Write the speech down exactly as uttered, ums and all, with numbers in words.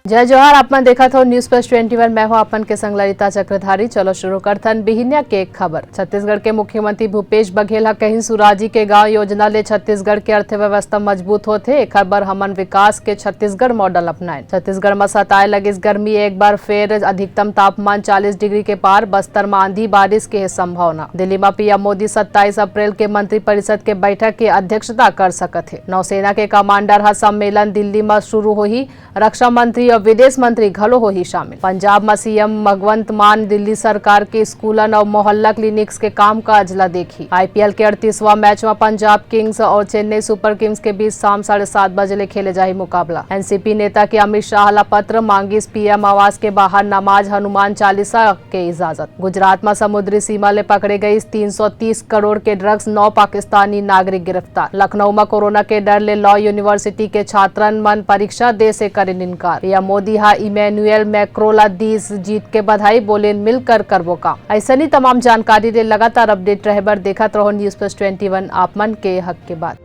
जय जोहार, आप मन देखत हो News Plus Twenty One, मैं हूं आप मन के संग ललिता चक्रधारी। चलो शुरू करथन बिहिनिया के खबर। छत्तीसगढ़ के मुख्यमंत्री भूपेश बघेल ह कहिन, सुराजी के गांव योजना ले छत्तीसगढ़ के अर्थव्यवस्था मजबूत होथे, एखर बर हमन विकास के छत्तीसगढ़ मॉडल अपनाएन। छत्तीसगढ़ म सताए लगिस गर्मी, एक बार फेर अधिकतम तापमान चालीस डिग्री के पार। बस्तर म आंधी बारिश के हे संभावना। दिल्ली म पीएम मोदी सत्ताईस अप्रैल के मंत्रिपरिषद के बैठक के अध्यक्षता कर सकत हे। नौसेना के कमांडर ह सम्मेलन दिल्ली म शुरू होही। रक्षा मंत्री अउ विदेश मंत्री घलो होही शामिल। पंजाब म सीएम भगवंत मान दिल्ली सरकार के स्कूलन अउ मोहल्ला क्लिनिक्स के कामकाज ल देखही। आईपीएल के अड़तीसवां मैच म पंजाब किंग्स अउ चेन्नई सुपर किंग्स के बीच शाम साढ़े सात बजे ले खेले जाही मुकाबला। एनसीपी नेता के अमित शाह ल पत्र, मांगिस पीएम आवास के बाहर नमाज, हनुमान चालीसा के इजाजत। गुजरात म समुद्री सीमा ले पकड़े गइस तीन सौ तीस करोड़ के ड्रग्स, नौ पाकिस्तानी नागरिक गिरफ्तार। लखनऊ म कोरोना के डर ले लॉ यूनिवर्सिटी के छात्रन मन परीक्षा दे से करिन इनकार। पीएम मोदी ह इमैनुअल मैक्रों ला दीस जीत के बधाई, बोलेन मिलकर करबो काम। अइसनी तमाम जानकारी ले लगातार अपडेट रहे बर देखत रहो News Plus Twenty One, आप मन के हक के बात।